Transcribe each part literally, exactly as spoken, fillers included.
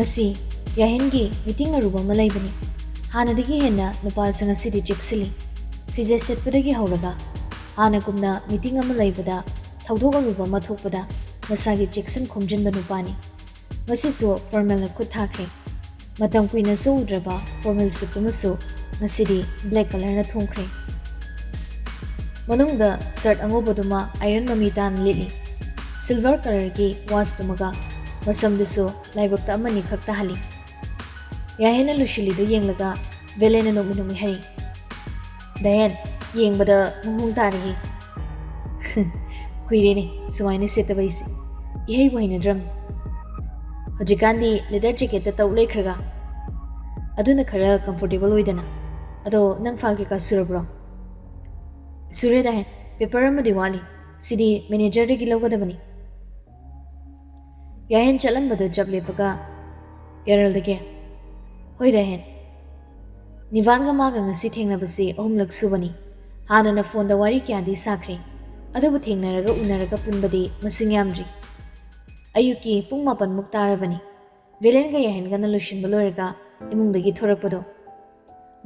ꯉꯁꯤ ꯌꯥꯍꯦꯟꯒꯤ ꯃꯤꯇꯤꯡ ꯑꯔꯨꯕ ꯑꯃ ꯂꯩꯕꯅꯤ꯫ ꯍꯥꯟꯅꯗꯒꯤ ꯍꯦꯟꯅ ꯅꯨꯄꯥꯁꯦ ꯉꯁꯤꯗꯤ ꯆꯦꯛꯁꯤꯜꯂꯤ꯫ ꯐꯤꯖꯦꯠ ꯁꯦꯠꯄꯗꯒꯤ ꯍꯧꯔꯒ ꯍꯥꯟꯅꯒꯨꯝꯅ ꯃꯤꯇꯤꯡ ꯑꯃ ꯂꯩꯕꯗ ꯊꯧꯗꯣꯛ ꯑꯔꯨꯕ ꯑꯃ ꯊꯣꯛꯄꯗ ꯃꯁꯥꯒꯤ ꯆꯦꯛꯁꯤꯟ ꯈꯣꯝꯖꯤꯟꯕ ꯅꯨꯄꯥꯅꯤ꯫ ꯉꯁꯤꯁꯨ ꯐꯣꯔꯃꯦꯜꯅ ꯈꯨꯠ ꯊꯥꯈ꯭ꯔꯦ꯫ ꯃꯇꯝ ꯀꯨꯏꯅ ꯁꯨꯗ꯭ꯔꯕ ꯐꯣꯔꯃꯦꯜ ꯁꯨꯠꯇꯨꯃꯁꯨ ꯉꯁꯤꯗꯤ ꯕ꯭ꯂꯦꯛ ꯀꯂꯔꯅ ꯊꯣꯡꯈ꯭ꯔꯦ꯫ ꯃꯅꯨꯡꯗ ꯁꯔꯠ ꯑꯉꯧꯕꯗꯨꯃ ꯑꯥꯏꯔꯟ ꯃꯃꯤ ꯇꯥꯅ ꯂꯤꯠꯂꯤ꯫ ꯁꯤꯜꯚꯔ ꯀꯂꯔꯒꯤ ꯋꯥꯆꯇꯨꯃꯒ ꯃꯁꯝꯗꯨꯁꯨ ꯂꯥꯏꯕꯛꯇ ꯑꯃꯅꯤ ꯈꯛ ꯇꯥꯍꯜꯂꯤ꯫ ꯌꯥꯍꯦꯟꯅ ꯂꯨꯁꯤꯜꯂꯤꯗꯨ ꯌꯦꯡꯂꯒ ꯚꯦꯂꯦꯟꯅ ꯅꯣꯛꯃꯤ ꯅꯣꯛꯃꯤ ꯍꯥꯏꯔꯤ, "ꯗꯥꯍꯦꯟ, ꯌꯦꯡꯕꯗ ꯃꯑꯣꯡ ꯇꯥꯔꯤꯍꯦ꯫ ꯀꯨꯏꯔꯦꯅꯦ ꯁꯨꯃꯥꯏꯅ ꯁꯦꯠꯇꯕ ꯑꯩꯁꯦ꯫ ꯏꯍꯩꯕꯨ ꯍꯩꯅꯗ꯭ꯔꯕꯅꯤ꯫ ꯍꯧꯖꯤꯛꯀꯥꯟꯗꯤ ꯂꯦꯗꯔ ꯖꯦꯀꯦꯠꯇ ꯇꯧ ꯂꯩꯈ꯭ꯔꯒ꯫ ꯑꯗꯨꯅ ꯈꯔ ꯀꯝꯐꯣꯔꯇꯦꯕꯜ ꯑꯣꯏꯗꯅ꯫ ꯑꯗꯣ ꯅꯪ ꯐꯥꯏꯜ ꯀꯩꯀꯥ ꯁꯨꯔꯕ꯭ꯔꯣ?" "ꯁꯨꯔꯦ ꯗꯥꯍꯦꯟ, ꯄꯦꯄꯔ ꯑꯃꯗꯤ ꯋꯥꯠꯂꯤ꯫ ꯁꯤꯗꯤ ꯃꯦꯅꯦꯖꯔꯗꯒꯤ ꯂꯧꯒꯗꯕꯅꯤ꯫" ꯌꯥꯍꯦꯟ ꯆꯠꯂꯝꯕꯗꯨ ꯆꯞ ꯂꯦꯞꯄꯒ ꯌꯥꯔꯜꯗꯒꯤ, "ꯍꯣꯏ ꯗꯥꯍꯦꯟ, ꯅꯤꯚꯥꯟꯒ ꯃꯥꯒ ꯉꯁꯤ ꯊꯦꯡꯅꯕꯁꯤ ꯑꯍꯨꯝꯂꯛ ꯁꯨꯕꯅꯤ꯫ ꯍꯥꯟꯅꯅ ꯐꯣꯟꯗ ꯋꯥꯔꯤ ꯀꯌꯥꯗꯤ ꯁꯥꯈ꯭ꯔꯦ, ꯑꯗꯨꯕꯨ ꯊꯦꯡꯅꯔꯒ ꯎꯅꯔꯒ ꯄꯨꯟꯕꯗꯤ ꯃꯁꯤꯡ ꯌꯥꯝꯗ꯭ꯔꯤ꯫ ꯑꯌꯨꯛꯀꯤ ꯄꯨꯡ ꯃꯥꯄꯟꯃꯨꯛ ꯇꯥꯔꯕꯅꯤ꯫ ꯚꯦꯂꯦꯟꯒ ꯌꯥꯍꯦꯟꯒꯅ ꯂꯣꯏꯁꯤꯟꯕ ꯂꯣꯏꯔꯒ ꯏꯃꯨꯡꯗꯒꯤ ꯊꯣꯔꯛꯄꯗꯣ꯫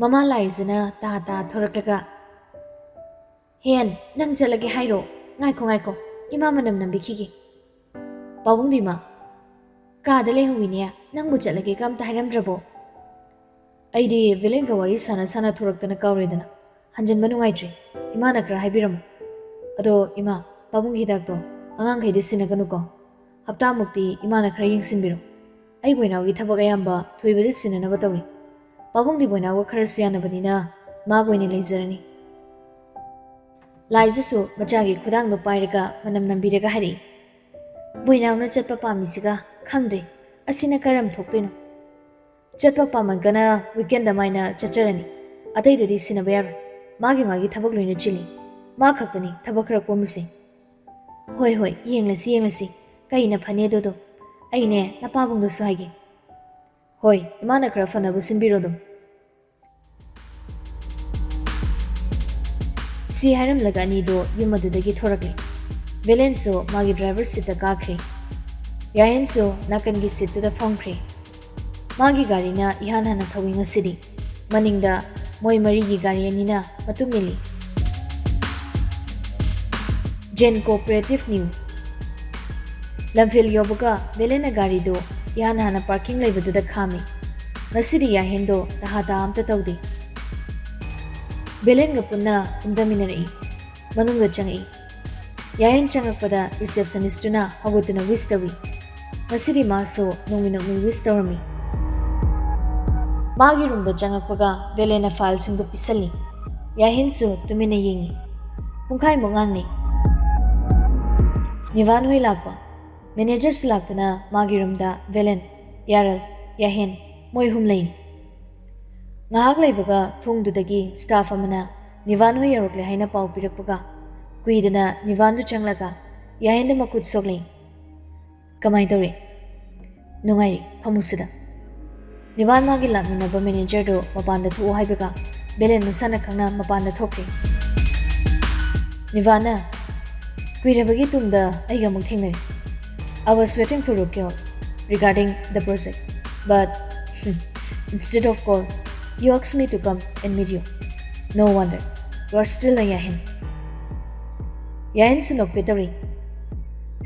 ꯃꯃꯥ ꯂꯥꯏꯖꯅ ꯇꯥ ꯇꯥ ꯊꯣꯔꯛꯂꯒ, "ꯍꯦꯟ, ꯅꯪ ꯆꯠꯂꯒꯦ ꯍꯥꯏꯔꯣ? ꯉꯥꯏꯈꯣ, ꯉꯥꯏꯈꯣ, ꯏꯃꯥ ꯃꯅꯝ ꯅꯝꯕꯤꯈꯤꯒꯦ꯫" "ꯄꯥꯕꯨꯡꯗꯤ ꯏꯃꯥ?" "ꯀꯥꯗ ꯂꯩꯍꯧꯋꯤꯅꯦ, ꯅꯪꯕꯨ ꯆꯠꯂꯒꯦꯒ ꯑꯝꯇ ꯍꯥꯏꯔꯝꯗ꯭ꯔꯕꯣ?" "ꯑꯩꯗꯤ ꯚꯦꯂꯦꯟꯒ ꯋꯥꯔꯤ ꯁꯥꯟꯅ ꯁꯥꯟꯅ ꯊꯣꯔꯛꯇꯅ ꯀꯥꯎꯔꯦꯗꯅ, ꯍꯟꯖꯟꯕ ꯅꯨꯡꯉꯥꯏꯇ꯭ꯔꯦ, ꯏꯃꯥꯅ ꯈꯔ ꯍꯥꯏꯕꯤꯔꯝꯃꯣ꯫ ꯑꯗꯣ ꯏꯃꯥ, ꯄꯥꯕꯨꯡꯒꯤ ꯍꯤꯗꯥꯛꯇꯣ ꯑꯉꯥꯡꯈꯩꯗ ꯁꯤꯟꯅꯒꯅꯨꯀꯣ꯫ ꯍꯞꯇꯥꯃꯨꯛꯇꯤ ꯏꯃꯥꯅ ꯈꯔ ꯌꯦꯡꯁꯤꯟꯕꯤꯔꯣ꯫ ꯑꯩ ꯕꯣꯏꯅꯥꯎꯒꯤ ꯊꯕꯛ ꯑꯌꯥꯝꯕ ꯊꯣꯏꯕꯗ ꯁꯤꯟꯅꯅꯕ ꯇꯧꯔꯤ꯫ ꯄꯥꯕꯨꯡꯗꯤ ꯕꯣꯏꯅꯥꯎꯒ ꯈꯔꯁꯨ ꯌꯥꯅꯕꯅꯤꯅ ꯃꯥꯒ ꯑꯣꯏꯅ ꯂꯩꯖꯔꯅꯤ꯫" ꯂꯥꯏꯖꯁꯨ ꯃꯆꯥꯒꯤ ꯈꯨꯗꯥꯡꯗꯣ ꯄꯥꯏꯔꯒ ꯃꯅꯝ ꯅꯝꯕꯤꯔꯒ ꯍꯥꯏꯔꯛꯏ, "ꯕꯣꯏꯅꯥꯎꯅ ꯆꯠꯄ ꯄꯥꯝꯃꯤꯁꯤꯒ ꯈꯪꯗ꯭ꯔꯦ, ꯑꯁꯤꯅ ꯀꯔꯝ ꯊꯣꯛꯇꯣꯏꯅꯣ? ꯆꯠꯄ ꯄꯥꯝꯃꯒꯅ ꯋꯤꯀꯦꯟꯗ ꯃꯥꯏꯅ ꯆꯠꯆꯔꯅꯤ, ꯑꯇꯩꯗꯗꯤ ꯁꯤꯟꯅꯕ ꯌꯥꯔꯣꯏ꯫ ꯃꯥꯒꯤ ꯃꯥꯒꯤ ꯊꯕꯛ ꯂꯣꯏꯅ ꯆꯤꯜꯂꯤ, ꯃꯥ ꯈꯛꯇꯅꯤ ꯊꯕꯛ ꯈꯔ ꯀꯣꯝꯃꯤꯁꯦ꯫" "ꯍꯣꯏ, ꯍꯣꯏ, ꯌꯦꯡꯂꯁꯤ, ꯌꯦꯡꯂꯁꯤ, ꯀꯩꯅ ꯐꯅꯤ ꯑꯗꯨꯗꯣ꯫ ꯑꯩꯅꯦ ꯅꯄꯥꯕꯨꯡꯗꯁꯨ ꯍꯥꯏꯒꯦ꯫" "ꯍꯣꯏ, ꯏꯃꯥꯅ ꯈꯔ ꯐꯅꯕ ꯁꯤꯟꯕꯤꯔꯣ ꯑꯗꯨꯝ꯫" ꯁꯤ ꯍꯥꯏꯔꯝꯂꯒ ꯑꯅꯤꯗꯣ ꯌꯨꯝ ꯑꯗꯨꯗꯒꯤ ꯊꯣꯔꯛꯂꯦ꯫ ꯚꯦꯂꯦꯟꯁꯨ ꯃꯥꯒꯤ ꯗ꯭ꯔꯥꯏꯚꯔ ꯁꯤꯠꯇ ꯀꯥꯈ꯭ꯔꯦ꯫ ꯌꯥꯍꯦꯟꯁꯨ ꯅꯥꯀꯟꯒꯤ ꯁꯤꯠꯇꯨꯗ ꯐꯝꯈ꯭ꯔꯦ꯫ ꯃꯥꯒꯤ ꯒꯥꯔꯤꯅ ꯏꯍꯥꯟ ꯍꯥꯟꯅ ꯊꯧꯏ ꯉꯁꯤꯗꯤ꯫ ꯃꯅꯤꯡꯗ ꯃꯣꯏ ꯃꯔꯤꯒꯤ ꯒꯥꯔꯤ ꯑꯅꯤꯅ ꯃꯇꯨꯡ ꯏꯜꯂꯤ꯫ ꯖꯦꯟ ꯀꯣꯑꯣꯄꯔꯦꯇꯤꯚ ꯅ꯭ꯌꯨ꯫ ꯂꯝꯐꯦꯜ ꯌꯧꯕꯒ ꯕꯦꯂꯦꯟꯅ ꯒꯥꯔꯤꯗꯨ ꯏꯍꯥꯟ ꯍꯥꯟꯅ ꯄꯥꯔꯀꯤꯡ ꯂꯩꯕꯗꯨꯗ ꯈꯥꯝꯃꯤ꯫ ꯉꯁꯤꯗꯤ ꯌꯥꯍꯦꯟꯗꯣ ꯇꯍꯥ ꯇꯍꯥ ꯑꯝꯇ ꯇꯧꯗꯦ꯫ ꯕꯦꯂꯦꯟꯒ ꯄꯨꯟꯅ ꯀꯨꯝꯊꯃꯤꯟꯅꯔꯛꯏ꯫ ꯃꯅꯨꯡꯗ ꯆꯪꯉꯛꯏ꯫ ꯌꯥꯍꯦꯟ ꯆꯪꯉꯛꯄꯗ ꯔꯤꯁꯦꯞꯁꯅꯤꯁꯇꯨꯅ ꯍꯧꯒꯠꯇꯨꯅ ꯋꯤꯁ ꯇꯧꯏ꯫ ꯉꯁꯤꯗꯤ ꯃꯥꯁꯨ ꯅꯣꯡꯃꯩ ꯅꯣꯛꯃꯩ ꯋꯤꯁ ꯇꯧꯔꯝꯃꯤ꯫ ꯃꯥꯒꯤ ꯔꯨꯝꯗ ꯆꯪꯉꯛꯄꯒ ꯕꯦꯂꯦꯟꯅ ꯐꯥꯏꯜꯁꯤꯡꯗꯨ ꯄꯤꯁꯜꯂꯤ꯫ ꯌꯥꯍꯦꯟꯁꯨ ꯇꯨꯃꯤꯟꯅ ꯌꯦꯡꯉꯤ꯫ ꯄꯨꯡꯈꯥꯏꯃꯨꯛ ꯉꯥꯡꯅꯩ꯫ ꯅꯤꯚꯥꯟ ꯍꯣꯏ ꯂꯥꯛꯄ꯫ ꯃꯦꯅꯦꯖꯔꯁꯨ ꯂꯥꯛꯇꯨꯅ ꯃꯥꯒꯤ ꯔꯨꯝꯗ ꯕꯦꯂꯦꯟ, ꯌꯥꯔꯜ, ꯌꯥꯍꯦꯟ, ꯃꯣꯏ ꯑꯍꯨꯝ ꯂꯩꯅꯤ꯫ ꯉꯥꯏꯍꯥꯛ ꯂꯩꯕꯒ ꯊꯣꯡꯗꯨꯗꯒꯤ ꯁ꯭ꯇꯥꯐ ꯑꯃꯅ ꯅꯤꯚꯥꯟ ꯍꯣꯏ ꯌꯧꯔꯛꯂꯦ ꯍꯥꯏꯅ ꯄꯥꯎ ꯄꯤꯔꯛꯄꯒ ꯀꯨꯏꯗꯅ ꯅꯤꯚꯥꯟꯗꯨ ꯆꯪꯂꯒ ꯌꯥꯍꯦꯟꯗ ꯃꯈꯨꯠ ꯁꯣꯛꯂꯦ꯫ "ꯀꯃꯥꯏ ꯇꯧꯔꯤ?" "ꯅꯨꯡꯉꯥꯏꯔꯤ, ꯐꯝꯃꯨꯁꯤꯗ꯫" ꯅꯤꯚꯥꯟ ꯃꯥꯒꯤ ꯂꯥꯛꯃꯤꯟꯅꯕ ꯃꯦꯅꯦꯖꯔꯗꯨ ꯃꯄꯥꯟꯗ ꯊꯣꯛꯎ ꯍꯥꯏꯕꯒ ꯕꯦꯂꯦꯟ ꯃꯁꯥꯅ ꯈꯪꯅ ꯃꯄꯥꯟꯗ ꯊꯣꯛꯈ꯭ꯔꯦ꯫ ꯅꯤꯚꯥꯟꯅ, "ꯀꯨꯏꯔꯕꯒꯤ ꯇꯨꯡꯗ ꯑꯩꯒ ꯑꯃꯨꯛ ꯊꯦꯡꯅꯔꯦ꯫ I was waiting for your call regarding the project, but instead of call, you asked me to come and meet you. No wonder, you are still a Yahin." ꯌꯥꯍꯦꯟꯁꯨ ꯅꯣꯛꯐꯦꯠ ꯇꯧꯔꯤ꯫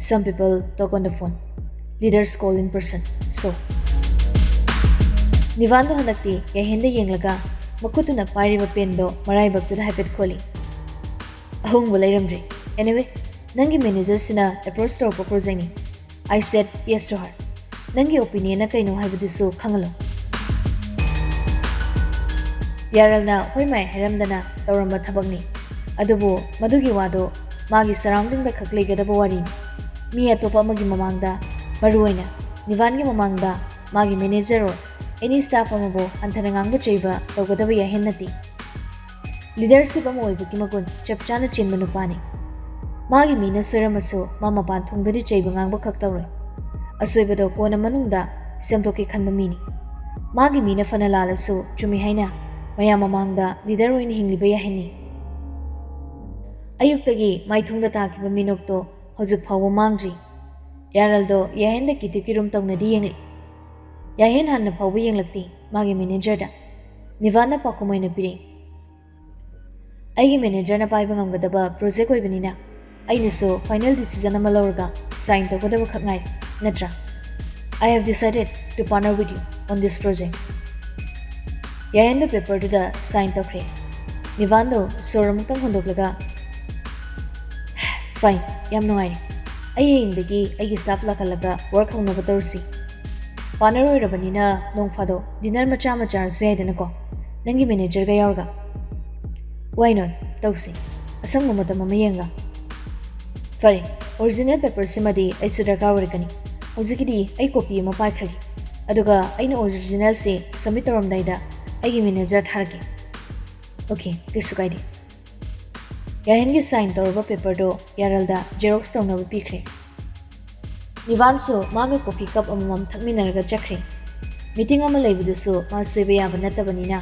"Some people talk on the phone, leaders call in person, so." ꯅꯤꯚꯥꯟꯗꯣ ꯍꯟꯗꯛꯇꯤ ꯌꯥꯍꯦꯟꯗ ꯌꯦꯡꯂꯒ ꯃꯈꯨꯠꯇꯨꯅ ꯄꯥꯏꯔꯤꯕ ꯄꯦꯟꯗꯣ ꯃꯔꯥꯏꯕꯛꯇꯨꯗ ꯍꯥꯏꯐꯦꯠ ꯈꯣꯜꯂꯤ꯫ "ꯑꯍꯣꯡꯕ ꯂꯩꯔꯝꯗ꯭ꯔꯦ꯫ Anyway, ꯅꯪꯒꯤ ꯃꯦꯅꯦꯖꯔꯁꯤꯅ approach ꯇꯧꯔꯛꯄ ꯄ꯭ꯔꯣꯖꯦꯛꯅꯤ꯫ I said yes to her. ꯅꯪꯒꯤ ꯑꯣꯄꯤꯅꯤꯌꯟꯅ ꯀꯩꯅꯣ ꯍꯥꯏꯕꯗꯨꯁꯨ ꯈꯪꯍꯜꯂꯣ꯫" ꯌꯥꯔꯜꯅ ꯍꯣꯏ ꯃꯥꯏ ꯍꯥꯏꯔꯝꯗꯅ ꯇꯧꯔꯝꯕ ꯊꯕꯛꯅꯤ꯫ ꯑꯗꯨꯕꯨ ꯃꯗꯨꯒꯤ ꯋꯥꯗꯣ ꯃꯥꯒꯤ ꯁꯔꯥꯎꯟꯗꯤꯡꯗ ꯈꯛ ꯂꯩꯒꯗꯕ ꯋꯥꯔꯤꯅꯤ꯫ ꯃꯤ ꯑꯇꯣꯞꯄ ꯑꯃꯒꯤ ꯃꯃꯥꯡꯗ, ꯃꯔꯨꯑꯣꯏꯅ ꯅꯤꯚꯥꯟꯒꯤ ꯃꯃꯥꯡꯗ ꯃꯥꯒꯤ ꯃꯦꯅꯦꯖꯔ ꯑꯣꯔ ꯑꯦꯅꯤ ꯁ꯭ꯇꯥꯐ ꯑꯃꯕꯨ ꯍꯟꯊꯅ ꯉꯥꯡꯕ ꯆꯩꯕ ꯇꯧꯒꯗꯕ ꯌꯥꯍꯦꯟ ꯅꯠꯇꯦ꯫ ꯂꯤꯗꯔꯁꯤꯞ ꯑꯃ ꯑꯣꯏꯕꯒꯤ ꯃꯒꯨꯟ ꯆꯞ ꯆꯥꯅ ꯆꯦꯟꯕ ꯅꯨꯄꯥꯅꯤ꯫ ꯃꯥꯒꯤ ꯃꯤꯅ ꯁꯣꯏꯔꯝꯃꯁꯨ ꯃꯥ ꯃꯄꯥꯟ ꯊꯣꯡꯗꯗꯤ ꯆꯩꯕ ꯉꯥꯡꯕ ꯈꯛ ꯇꯧꯔꯣꯏ꯫ ꯑꯁꯣꯏꯕꯗꯣ ꯀꯣꯟꯅ ꯃꯅꯨꯡꯗ ꯁꯦꯝꯗꯣꯛꯀꯦ ꯈꯟꯕ ꯃꯤꯅꯤ꯫ ꯃꯥꯒꯤ ꯃꯤꯅ ꯐꯅ ꯂꯥꯜꯂꯁꯨ ꯆꯨꯝꯃꯤ ꯍꯥꯏꯅ ꯃꯌꯥꯝ ꯃꯃꯥꯡꯗ ꯂꯤꯗꯔ ꯑꯣꯏꯅ ꯍꯤꯡꯂꯤꯕ ꯌꯥꯍꯦꯟꯅꯤ꯫ ꯑꯌꯨꯛꯇꯒꯤ ꯃꯥꯏꯊꯣꯡꯗ ꯇꯥꯈꯤꯕ ꯃꯤꯅꯣꯛꯇꯣ ꯍꯧꯖꯤꯛ ꯐꯥꯎꯕ ꯃꯥꯡꯗ꯭ꯔꯤ꯫ ꯌꯥꯔꯜꯗꯣ ꯌꯥꯍꯦꯟꯗ ꯀꯤꯇꯨ ꯀꯤꯔꯨꯝ ꯇꯧꯅꯗꯤ ꯌꯦꯡꯂꯤ꯫ ꯌꯥꯍꯦꯟ ꯍꯥꯟꯅ ꯐꯥꯎꯕ ꯌꯦꯡꯂꯛꯇꯦ ꯃꯥꯒꯤ ꯃꯦꯅꯦꯖꯔꯗ꯫ ꯅꯤꯚꯥꯟꯅ ꯄꯥꯎꯈꯨꯝ ꯑꯣꯏꯅ ꯄꯤꯔꯛꯏ, "ꯑꯩꯒꯤ ꯃꯦꯅꯦꯖꯔꯅ ꯄꯥꯏꯕ ꯉꯝꯒꯗꯕ ꯄ꯭ꯔꯣꯖꯦꯛ ꯑꯣꯏꯕꯅꯤꯅ ꯑꯩꯅꯁꯨ ꯐꯥꯏꯅꯦꯜ ꯗꯤꯁꯤꯖꯟ ꯑꯃ ꯂꯧꯔꯒ ꯁꯥꯏꯟ ꯇꯧꯒꯗꯕ ꯈꯛ ꯉꯥꯏꯔꯦ, ꯅꯠꯇ꯭ꯔꯥ? I have decided to partner with you on this project." ꯌꯥꯍꯦꯟꯗꯣ ꯄꯦꯄꯔꯗꯨꯗ ꯁꯥꯏꯟ ꯇꯧꯈ꯭ꯔꯦ꯫ ꯅꯤꯚꯥꯟꯗꯣ ꯁꯣꯔ ꯑꯃꯨꯛꯇꯪ ꯍꯣꯟꯗꯣꯛꯂꯒ, "ꯐꯥꯏꯟ, ꯌꯥꯝ ꯅꯨꯡꯉꯥꯏꯔꯦ꯫ ꯑꯩ ꯍꯌꯦꯡꯗꯒꯤ ꯑꯩꯒꯤ ꯁ꯭ꯇꯥꯐ ꯂꯥꯛꯍꯜꯂꯒ ꯋꯥꯔꯛ ꯍꯧꯅꯕ ꯇꯧꯔꯁꯤ꯫ ꯄꯥꯔꯠꯅꯔ ꯑꯣꯏꯔꯕꯅꯤꯅ ꯅꯣꯡ ꯐꯥꯗꯣꯛ ꯗꯤꯅꯔ ꯃꯆꯥ ꯑꯃ ꯆꯥꯔꯁꯨ ꯌꯥꯏꯗꯅꯀꯣ, ꯅꯪꯒꯤ ꯃꯦꯅꯦꯖꯔꯒ ꯌꯥꯎꯔꯒ?" "Why not? ꯇꯧꯁꯤ, ꯑꯁꯪꯕ ꯃꯇꯝ ꯑꯃ ꯌꯦꯡꯒ꯫ ꯐꯔꯦ, ꯑꯣꯔꯤꯖꯤꯅꯦꯜ ꯄꯦꯄꯔꯁꯤꯃꯗꯤ ꯑꯩꯁꯨ ꯗꯔꯀꯥꯔ ꯑꯣꯏꯔꯛꯀꯅꯤ꯫ ꯍꯧꯖꯤꯛꯀꯤꯗꯤ ꯑꯩ ꯀꯣꯄꯤ ꯑꯃ ꯄꯥꯏꯈ꯭ꯔꯒꯦ, ꯑꯗꯨꯒ ꯑꯩꯅ ꯑꯣꯔꯤꯖꯤꯅꯦꯜꯁꯤ ꯁꯕꯃꯤꯠ ꯇꯧꯔꯝꯗꯥꯏꯗ ꯑꯩꯒꯤ ꯃꯦꯅꯦꯖꯔ ꯊꯥꯔꯛꯀꯦ꯫ ꯑꯣꯀꯦ, ꯀꯩꯁꯨ ꯀꯥꯏꯗꯦ꯫ ꯌꯥꯍꯦꯟꯒꯤ ꯁꯥꯏꯟ ꯇꯧꯔꯕ ꯄꯦꯄꯔꯗꯣ ꯌꯥꯔꯜꯗ ꯖꯦꯔꯣꯛꯁ ꯇꯧꯅꯕ ꯄꯤꯈ꯭ꯔꯦ꯫ ꯅꯤꯚꯥꯟꯁꯨ ꯃꯥꯒ ꯀꯣꯐꯤ ꯀꯞ ꯑꯃꯃꯝ ꯊꯛꯃꯤꯟꯅꯔꯒ ꯆꯠꯈ꯭ꯔꯦ꯫ ꯃꯤꯇꯤꯡ ꯑꯃ ꯂꯩꯕꯗꯨꯁꯨ ꯃꯥ ꯁꯣꯏꯕ ꯌꯥꯕ ꯅꯠꯇꯕꯅꯤꯅ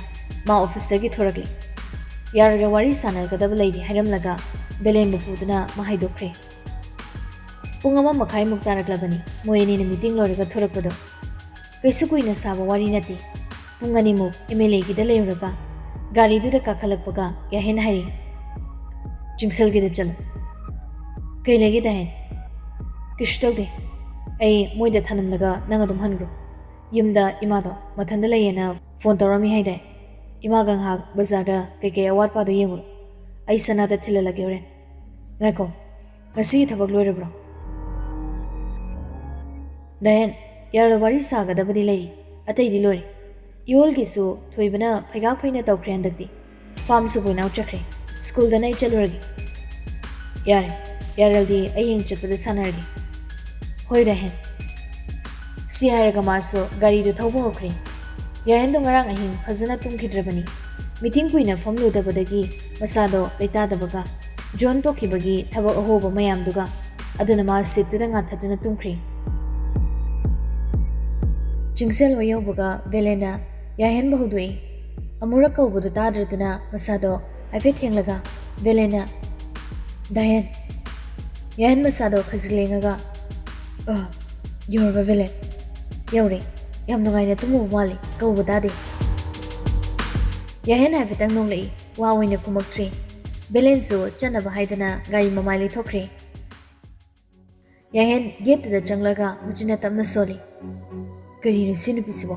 ꯃꯥ ꯑꯣꯐꯤꯁꯇꯒꯤ ꯊꯣꯔꯛꯂꯦ꯫ ꯌꯥꯔꯜꯒ ꯋꯥꯔꯤ ꯁꯥꯟꯅꯒꯗꯕ ꯂꯩꯔꯤ ꯍꯥꯏꯔꯝꯂꯒ ꯕꯦꯂꯦꯟꯕꯨ ꯄꯨꯗꯨꯅ ꯃꯥ ꯍꯥꯏꯗꯣꯛꯈ꯭ꯔꯦ꯫ ꯄꯨꯡ ꯑꯃ ꯃꯈꯥꯏꯃꯨꯛ ꯇꯥꯔꯛꯂꯕꯅꯤ ꯃꯣꯏ ꯑꯅꯤꯅ ꯃꯤꯇꯤꯡ ꯂꯣꯏꯔꯒ ꯊꯣꯔꯛꯄꯗꯣ꯫ ꯀꯩꯁꯨ ꯀꯨꯏꯅ ꯁꯥꯕ ꯋꯥꯔꯤ ꯅꯠꯇꯦ꯫ ꯄꯨꯡ ꯑꯅꯤꯃꯨꯛ ꯑꯦꯝ ꯑꯦꯜ ꯑꯦꯒꯤꯗ ꯂꯩꯔꯨꯔꯒ ꯒꯥꯔꯤꯗꯨꯗ ꯀꯥꯈꯠꯂꯛꯄꯒ ꯌꯥꯍꯦꯟ ꯍꯥꯏꯔꯤ, "ꯆꯤꯡꯁꯜꯒꯤꯗ ꯆꯠꯂꯨ꯫" "ꯀꯩ ꯂꯩꯒꯦ ꯗꯥꯍꯦꯟ?" "ꯀꯩꯁꯨ ꯇꯧꯗꯦ꯫ ꯑꯩ ꯃꯣꯏꯗ ꯊꯅꯝꯂꯒ ꯅꯪ ꯑꯗꯨꯝ ꯍꯟꯈ꯭ꯔꯣ꯫ ꯌꯨꯝꯗ ꯏꯃꯥꯗꯣ ꯃꯊꯟꯇ ꯂꯩꯌꯦꯅ ꯐꯣꯟ ꯇꯧꯔꯝꯃꯤ ꯍꯥꯏꯗꯥꯏ? ꯏꯃꯥꯒ ꯉꯥꯏꯍꯥꯛ ꯕꯖꯥꯔꯗ ꯀꯩꯀꯩ ꯑꯋꯥꯠꯄꯗꯣ ꯌꯦꯡꯉꯨꯔꯣ꯫ ꯑꯩ ꯁꯅꯥꯗ ꯊꯤꯜꯍꯜꯂꯒꯦ ꯍꯣꯔꯦꯟ꯫ ꯉꯥꯏꯈꯣ, ꯉꯁꯤꯒꯤ ꯊꯕꯛ ꯂꯣꯏꯔꯕ꯭ꯔꯣ?" "ꯗꯥꯍꯦꯟ, ꯌꯥꯔꯜ ꯋꯥꯔꯤ ꯁꯥꯒꯗꯕꯗꯤ ꯂꯩꯔꯤ, ꯑꯇꯩꯗꯤ ꯂꯣꯏꯔꯦ꯫ ꯏꯌꯣꯜꯒꯤꯁꯨ ꯊꯣꯏꯕꯅ ꯐꯩꯒꯥꯛ ꯐꯩꯅ ꯇꯧꯈ꯭ꯔꯦ ꯍꯟꯗꯛꯇꯤ꯫ ꯐꯥꯔꯝꯁꯨ ꯄꯣꯏꯟ ꯑꯥꯎꯠ ꯆꯠꯈ꯭ꯔꯦ꯫ ꯁ꯭ꯀꯨꯜꯗꯅ ꯑꯩ ꯆꯠꯂꯨꯔꯒꯦ꯫" "ꯌꯥꯔꯦ, ꯌꯥꯔꯜꯗꯤ ꯑꯩ ꯍꯌꯦꯡ ꯆꯠꯄꯗ ꯁꯥꯟꯅꯔꯒꯦ꯫" "ꯍꯣꯏ ꯗꯥꯍꯦꯟ꯫" ꯁꯤ ꯍꯥꯏꯔꯒ ꯃꯥꯁꯨ ꯒꯥꯔꯤꯗꯨ ꯊꯧꯕ ꯍꯧꯈ꯭ꯔꯦ꯫ ꯌꯥꯍꯦꯟꯗꯣ ꯉꯔꯥꯡ ꯑꯍꯤꯡ ꯐꯖꯅ ꯇꯨꯝꯈꯤꯗ꯭ꯔꯕꯅꯤ꯫ ꯃꯤꯇꯤꯡ ꯀꯨꯏꯅ ꯐꯝꯂꯨꯗꯕꯗꯒꯤ ꯃꯁꯥꯗꯣ ꯂꯩꯇꯥꯗꯕꯒ, ꯖꯣꯟ ꯇꯣꯛꯈꯤꯕꯒꯤ ꯊꯕꯛ ꯑꯍꯣꯕ ꯃꯌꯥꯝꯗꯨꯒ, ꯑꯗꯨꯅ ꯃꯥ ꯁꯤꯠꯇꯨꯗ ꯉꯥꯊꯠꯇꯨꯅ ꯇꯨꯝꯈ꯭ꯔꯦ꯫ ꯆꯤꯡꯁꯦꯜ ꯍꯣꯏ ꯌꯧꯕꯒ ꯕꯦꯂꯦꯟꯅ ꯌꯥꯍꯦꯟꯕ ꯍꯧꯗꯣꯛꯏ꯫ ꯑꯃꯨꯔꯛ ꯀꯧꯕꯗꯨ ꯇꯥꯗ꯭ꯔꯗꯨꯅ ꯃꯁꯥꯗꯣ ꯍꯥꯏꯐꯦꯠ ꯊꯦꯡꯂꯒ ꯕꯦꯂꯦꯟꯅ, "ꯗꯥꯍꯦꯟ꯫" ꯌꯥꯍꯦꯟ ꯃꯁꯥꯗꯣ ꯈꯖꯤꯛ ꯂꯦꯡꯉꯒ, "ꯑ, ꯌꯧꯔꯕ ꯕꯦꯂꯦꯟ?" "ꯌꯧꯔꯦ꯫" ꯌꯥꯝ ꯅꯨꯡꯉꯥꯏꯅ ꯇꯨꯝꯃꯨꯕ ꯃꯥꯜꯂꯤ, ꯀꯧꯕ ꯇꯥꯗꯦ꯫ ꯌꯥꯍꯦꯟ ꯍꯥꯏꯐꯦꯠꯇꯪ ꯅꯣꯡꯂꯛꯏ, ꯋꯥ ꯑꯣꯏꯅ ꯈꯨꯝꯃꯛꯇ꯭ꯔꯦ꯫ ꯕꯦꯂꯦꯟꯁꯁꯨ ꯆꯠꯅꯕ ꯍꯥꯏꯗꯅ ꯒꯥꯔꯤ ꯃꯃꯥꯏ ꯂꯩꯊꯣꯛꯈ꯭ꯔꯦ꯫ ꯌꯥꯍꯦꯟ ꯒꯦꯠꯇꯨꯗ ꯆꯪꯂꯒ ꯃꯆꯤꯟꯅ ꯇꯞꯅ ꯁꯣꯜꯂꯤ꯫ ꯀꯔꯤꯅꯣ ꯁꯤ ꯅꯨꯄꯤꯁꯤꯕꯣ?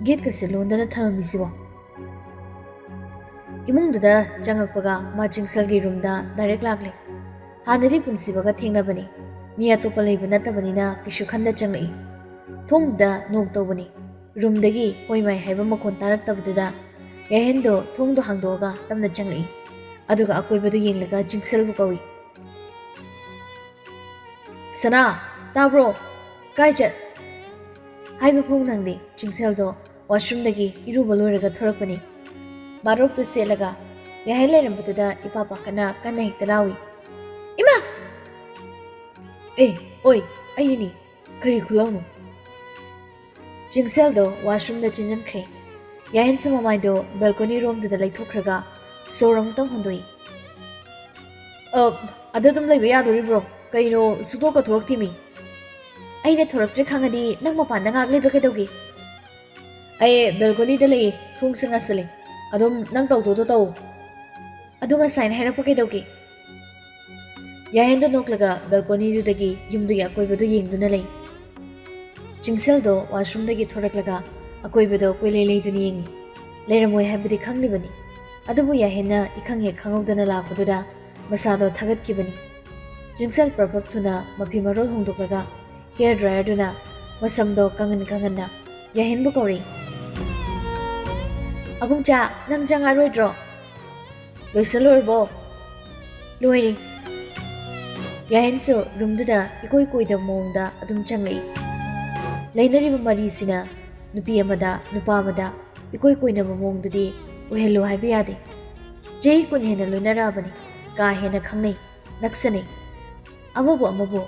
ꯒꯦꯠꯀꯁꯦ ꯂꯣꯟꯗꯅ ꯊꯝꯃꯝꯃꯤꯁꯤꯕꯣ? ꯏꯃꯨꯡꯗꯨꯗ ꯆꯪꯉꯛꯄꯒ ꯃꯥ ꯆꯤꯡꯁꯜꯒꯤ ꯔꯨꯝꯗ ꯗꯥꯏꯔꯦꯛ ꯂꯥꯛꯂꯦ꯫ ꯍꯥꯟꯅꯗꯤ ꯄꯨꯟꯁꯤꯕꯒ ꯊꯦꯡꯅꯕꯅꯤ꯫ ꯃꯤ ꯑꯇꯣꯞꯄ ꯂꯩꯕ ꯅꯠꯇꯕꯅꯤꯅ ꯀꯩꯁꯨ ꯈꯟꯗ ꯆꯪꯂꯛꯏ꯫ ꯊꯣꯡꯗꯨꯗ ꯅꯣꯛ ꯇꯧꯕꯅꯤ꯫ ꯔꯨꯝꯗꯒꯤ ꯍꯣꯏ ꯃꯥꯏ ꯍꯥꯏꯕ ꯃꯈꯣꯟ ꯇꯥꯔꯛꯇꯕꯗꯨꯗ ꯌꯥꯍꯦꯟꯗꯣ ꯊꯣꯡꯗꯣ ꯍꯥꯡꯗꯣꯛꯑꯒ ꯇꯞꯅ ꯆꯪꯂꯛꯏ꯫ ꯑꯗꯨꯒ ꯑꯀꯣꯏꯕꯗꯨ ꯌꯦꯡꯂꯒ ꯆꯤꯡꯁꯜꯕꯨ ꯀꯧꯏ꯫ "ꯁꯅꯥ, ꯇꯥꯕ꯭ꯔꯣ? ꯀꯥꯏ ꯆꯠ?" ꯍꯥꯏꯕ ꯐꯥꯎ ꯅꯪꯗꯦ꯫ ꯆꯤꯡꯁꯦꯜꯗꯣ ꯋꯥꯁꯔꯨꯝꯗꯒꯤ ꯏꯔꯨꯕ ꯂꯣꯏꯔꯒ ꯊꯣꯔꯛꯄꯅꯤ꯫ ꯃꯥꯔꯣꯞꯇꯨ ꯁꯦꯠꯂꯒ ꯌꯥꯍꯦꯟ ꯂꯩꯔꯝꯕꯗꯨꯗ ꯏꯄꯥ ꯄꯥꯈꯠꯅ ꯀꯟꯅ ꯍꯦꯛꯇ ꯂꯥꯎꯏ, "ꯏꯃꯥ!" "ꯑꯦ, ꯑꯣꯏ, ꯑꯩꯅꯤꯅꯦ꯫ ꯀꯔꯤ ꯈꯨꯂꯥꯎꯅꯣ?" ꯆꯤꯡꯁꯦꯜꯗꯣ ꯋꯥꯁꯔꯨꯝꯗ ꯆꯦꯟꯖꯟꯈ꯭ꯔꯦ꯫ ꯌꯥꯍꯦꯟꯁꯨ ꯃꯃꯥꯏꯗꯣ ꯕꯦꯜꯀꯣꯅꯤ ꯔꯣꯝꯗꯨꯗ ꯂꯩꯊꯣꯛꯈ꯭ꯔꯒ ꯁꯣꯔ ꯑꯃꯨꯛꯇꯪ ꯍꯣꯟꯗꯣꯛꯏ꯫ "ꯑ, ꯑꯗ ꯑꯗꯨꯝ ꯂꯩꯕ ꯌꯥꯗꯣꯔꯤꯕ꯭ꯔꯣ? ꯀꯩꯅꯣ, ꯁꯨꯛꯊꯣꯛꯀ ꯊꯣꯛꯂꯛꯇꯦꯃꯤ?" "ꯑꯩꯅ ꯊꯣꯔꯛꯇ꯭ꯔꯦ ꯈꯪꯉꯗꯤ ꯅꯪ ꯃꯄꯥꯟꯗ ꯉꯥꯏꯍꯥꯛ ꯂꯩꯕ ꯀꯩꯗꯧꯒꯦ?" "ꯑꯩ ꯕꯦꯜꯀꯣꯅꯤꯗ ꯂꯩꯌꯦ, ꯊꯣꯡꯁꯦ ꯉꯥꯁꯜꯂꯦ꯫ ꯑꯗꯨꯝ ꯅꯪ ꯇꯧꯗꯣꯗꯣ ꯇꯧ꯫ ꯑꯗꯨ ꯉꯁꯥꯏꯅ ꯍꯥꯏꯔꯛꯄ ꯀꯩꯗꯧꯒꯦ?" ꯌꯥꯍꯦꯟꯗꯣ ꯅꯣꯛꯂꯒ ꯕꯦꯜꯀꯣꯅꯤꯗꯨꯗꯒꯤ ꯌꯨꯝꯗꯨꯒꯤ ꯑꯀꯣꯏꯕꯗꯨ ꯌꯦꯡꯗꯨꯅ ꯂꯩ꯫ ꯆꯤꯡꯁꯦꯜꯗꯣ ꯋꯥꯁꯔꯨꯝꯗꯒꯤ ꯊꯣꯔꯛꯂꯒ ꯑꯀꯣꯏꯕꯗꯣ ꯀꯣꯏꯂꯩ ꯂꯩꯗꯨꯅ ꯌꯦꯡꯉꯤ꯫ ꯂꯩꯔꯝꯃꯣꯏ ꯍꯥꯏꯕꯗꯤ ꯈꯪꯂꯤꯕꯅꯤ꯫ ꯑꯗꯨꯕꯨ ꯌꯥꯍꯦꯟꯅ ꯏꯈꯪ ꯍꯦꯛ ꯈꯪꯍꯧꯗꯅ ꯂꯥꯛꯄꯗꯨꯗ ꯃꯁꯥꯗꯣ ꯊꯥꯒꯠꯈꯤꯕꯅꯤ꯫ ꯆꯤꯡꯁꯦꯜ ꯄ꯭ꯔꯚꯞ ꯊꯨꯅ ꯃꯐꯤ ꯃꯔꯣꯜ ꯍꯣꯡꯗꯣꯛꯂꯒ ꯍꯤꯌꯔ ꯗ꯭ꯔꯥꯏꯌꯔꯗꯨꯅ ꯃꯁꯝꯗꯣ ꯀꯪꯍꯟ ꯀꯪꯍꯟꯅ ꯌꯥꯍꯦꯟꯕꯨ ꯀꯧꯔꯤ꯫ "ꯑꯕꯨꯡꯆꯥ, ꯅꯪ ꯆꯪꯉꯛꯑꯔꯣꯏꯗ꯭ꯔꯣ? ꯂꯣꯏꯁꯜꯂꯣꯏꯔꯕꯣ?" "ꯂꯣꯏꯔꯦ꯫" ꯌꯥꯍꯦꯟꯁꯨ ꯔꯨꯝꯗꯨꯗ ꯏꯀꯣꯏ ꯀꯣꯏꯗꯕ ꯃꯑꯣꯡꯗ ꯑꯗꯨꯝ ꯆꯪꯂꯛꯏ꯫ ꯂꯩꯅꯔꯤꯕ ꯃꯔꯤꯁꯤꯅ ꯅꯨꯄꯤ ꯑꯃꯗ ꯅꯨꯄꯥ ꯑꯃꯗ ꯏꯀꯣꯏ ꯀꯣꯏꯅꯕ ꯃꯑꯣꯡꯗꯨꯗꯤ ꯑꯣꯏꯍꯜꯂꯨ ꯍꯥꯏꯕ ꯌꯥꯗꯦ꯫ ꯆꯍꯤ ꯀꯨꯟ ꯍꯦꯟꯅ ꯂꯣꯏꯅꯔꯛꯑꯕꯅꯤ, ꯀꯥ ꯍꯦꯟꯅ ꯈꯪꯅꯩ, ꯅꯛꯁꯅꯩ꯫ ꯑꯃꯕꯨ ꯑꯃꯕꯨ꯫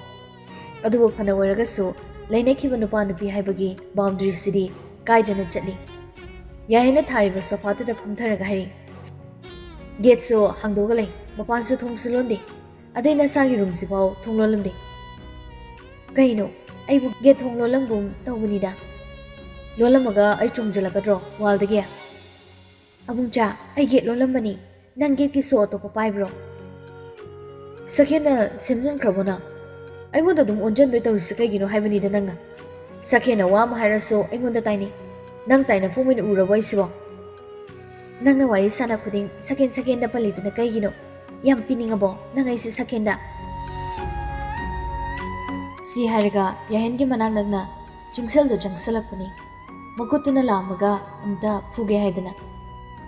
ꯑꯗꯨꯕꯨ ꯐꯅ ꯑꯣꯏꯔꯒꯁꯨ ꯂꯩꯅꯈꯤꯕ ꯅꯨꯄꯥ ꯅꯨꯄꯤ ꯍꯥꯏꯕꯒꯤ ꯕꯥꯎꯟꯗꯔꯤꯁꯤꯗꯤ ꯀꯥꯏꯗꯅ ꯆꯠꯂꯤ꯫ ꯌꯥꯍꯦꯟꯅ ꯊꯥꯔꯤꯕ ꯁꯣꯐꯥꯗꯨꯗ ꯐꯝꯊꯔꯒ ꯍꯥꯏꯔꯤ, "ꯒꯦꯠꯁꯨ ꯍꯥꯡꯗꯣꯛꯑꯒ ꯂꯩ, ꯃꯄꯥꯟꯁꯨ ꯊꯣꯡꯁꯨ ꯂꯣꯟꯗꯦ, ꯑꯗꯩ ꯅꯁꯥꯒꯤ ꯔꯨꯝꯁꯤꯐꯥꯎ ꯊꯣꯡ ꯂꯣꯜꯂꯝꯗꯦ꯫ ꯀꯩꯅꯣ, ꯑꯩꯕꯨ ꯒꯦꯠ ꯊꯣꯡ ꯂꯣꯜꯂꯝꯒꯨꯝ ꯇꯧꯕꯅꯤꯗ?" ꯂꯣꯜꯂꯝꯃꯒ ꯑꯩ ꯆꯣꯡꯖꯜꯂꯛꯀꯗ꯭ꯔꯣ ꯋꯥꯜꯗꯒꯤ? ꯑꯕꯨꯡꯆꯥ, ꯑꯩ ꯒꯦꯠ ꯂꯣꯜꯂꯝꯕꯅꯤ꯫ ꯅꯪ ꯒꯦꯠꯀꯤ ꯁꯣ ꯑꯇꯣꯞꯄ ꯄꯥꯏꯕ꯭ꯔꯣ? ꯁꯈꯦꯟꯅ ꯁꯦꯝꯖꯤꯟꯈ꯭ꯔꯕꯣ ꯅꯪ? ꯑꯩꯉꯣꯟꯗ ꯑꯗꯨꯝ ꯑꯣꯟꯖꯟꯗꯣꯏ ꯇꯧꯔꯤꯁꯦ ꯀꯩꯒꯤꯅꯣ ꯍꯥꯏꯕꯅꯤꯗ ꯅꯪꯅ꯫ ꯁꯈꯦꯟꯅ ꯋꯥ ꯑꯃ ꯍꯥꯏꯔꯁꯨ ꯑꯩꯉꯣꯟꯗ ꯇꯥꯏꯅꯩ꯫ ꯅꯪ ꯇꯥꯏꯅꯐꯝ ꯑꯣꯏꯅ ꯎꯔꯕꯣ ꯑꯩꯁꯤꯕꯣ? ꯅꯪꯅ ꯋꯥꯔꯤ ꯁꯥꯟꯅ ꯈꯨꯗꯤꯡ ꯁꯈꯦꯟ ꯁꯈꯦꯟꯗ ꯄꯜꯂꯤꯗꯨꯅ ꯀꯩꯒꯤꯅꯣ? ꯌꯥꯝ ꯄꯤꯅꯤꯡꯉꯕꯣ ꯅꯪ ꯑꯩꯁꯦ ꯁꯈꯦꯟꯗ? ꯁꯤ ꯍꯥꯏꯔꯒ ꯌꯥꯍꯦꯟꯒꯤ ꯃꯅꯥꯛ ꯅꯛꯅ ꯆꯤꯡꯁꯦꯜꯗꯣ ꯆꯪꯁꯜꯂꯛꯄꯅꯤ꯫ ꯃꯈꯨꯠꯇꯨꯅ ꯂꯥꯝꯃꯒ ꯑꯝꯇ ꯐꯨꯒꯦ ꯍꯥꯏꯗꯅ꯫